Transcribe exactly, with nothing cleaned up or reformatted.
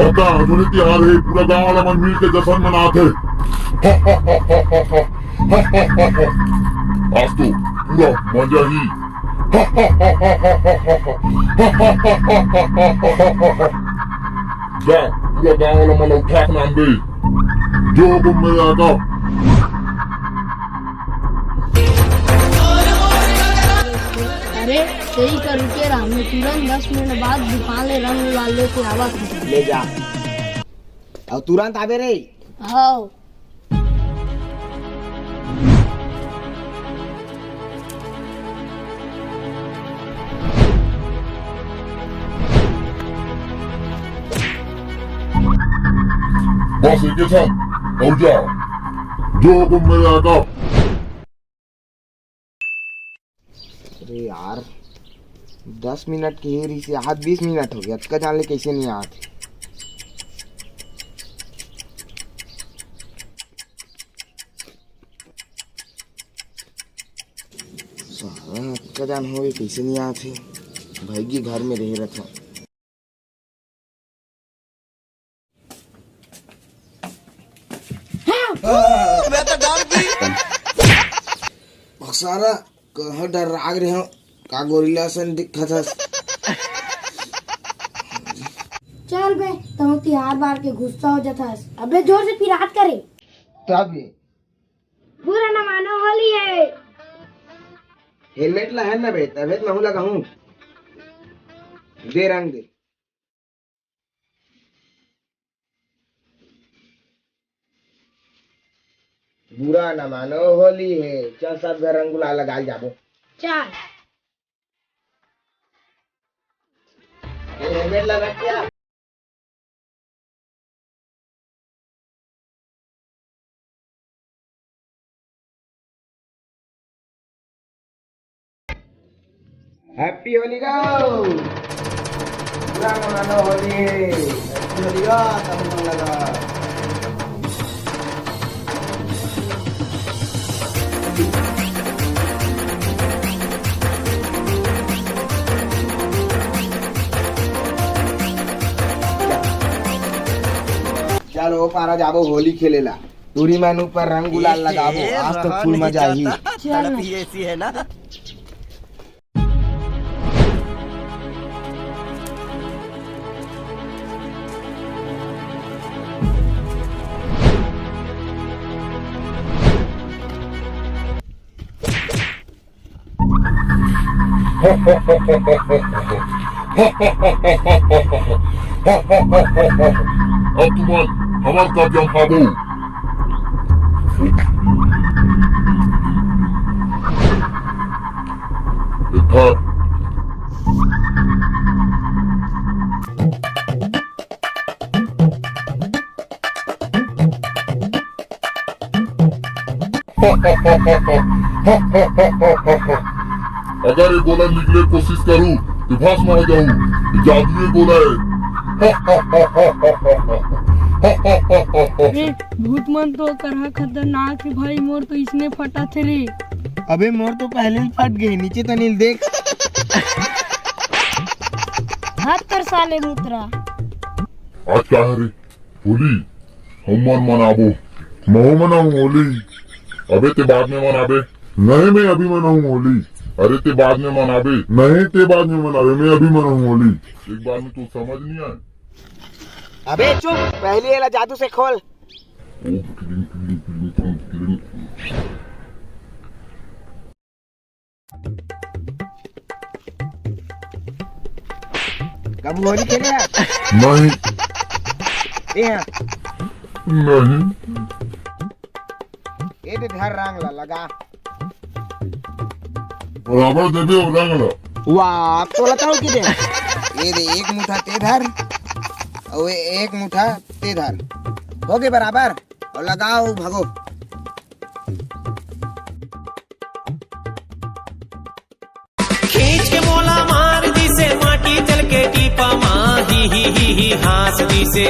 पक्का होली तिहार हे, पूरा गांव वाला मन मिल के जश्न मनात हे। आज तो पूरा मजा ही। जा, पूरा गांव वाला मन ला उठा के नाम दे। जो हुकुम मेरे आका। अरे, सही कर रुके रहा, मैं तुरंत दस मिनट बाद दुकान ले रंग गुलाल लेके आवत हूँ। ले जा, अउ तुरंत आबे रे। हाँ। बस एके ठन, अउ जा, जो हुकुम मेरे आका। अरे यार, दस मिनट के हे रहिसे, आज बीस मिनट हो गया, अतका जान ले कैसे नहीं आत हे? साला, अतका जान हो गए, कैसे नहीं आत हे? भाई के घर में रहे रहता। सारा कहाँ डर आग रहे हो, का गोरिल्ला सन दिखत हस? चल बे, तहूँ तिहार बार के गुस्सा हो जात हस। अबे जोर से फिर हाथ करे। तब ये बुरा न मानो, होली हे। हेलमेट ला है ना बे, तबे तो महू लगाहूँ। दे रंग दे। बुरा न मानो, होली हे। चल सब घर रंग गुलाल लगाल जाबो। चल। ये हेलमेट लगा क्या? Happy Holi गाओ। पूरा मनानो होली हे। Happy Holi गाओ, सब मन लगा। चल ओ पारा जाबो होली खेले ला। टूरी मन ऊपर रंग गुलाल लगाबो, आज तो full मजा आही। चल ना। ऐसी है ना। अब तुमन हमर कब्जा म आबो। इधर। अगर ये गोला निकले कोशिश करूँ, तो भस्म हो जाऊँ। ये जादुई गोला है। अरे, भूत मन तो करहा खतरनाक हे भाई, मोर तो इसने फटा थे रे। अबे, मोर तो पहले ही फट गए, नीचे तो नील देख। हाथ कर साले मुतरा। आज का है रे? होली हमन मनाबो। महू मनाऊं होली। अबे ते बाद में मनाबे। नहीं, मैं अभी मनाऊं होली। अरे ते बाद में मनाबे। नहीं, ते बाद में मनाबे, मैं अभी मनाऊं होली। एक बार में तू समझ नहीं आए। अबे चुप, पहले एला जादू से खोल। ओम क्लीं क्लीं क्लीं क्लीं क्लीं। कब होली खेले आप? नहीं। ए हाँ। नहीं। ए दे धर रंग ला लगा। बराबर देबे ओ रंग ला। वाह, तोला तो की दे। ए दे एक मुठा ते धर, अउ ए एक मुठा ते धर। हो गए बराबर। अउ लगाओ, भागो। खींच के मोला मार दिसे, माटी चल के टीपा मा, ही, ही, ही, ही, हाँस दिसे।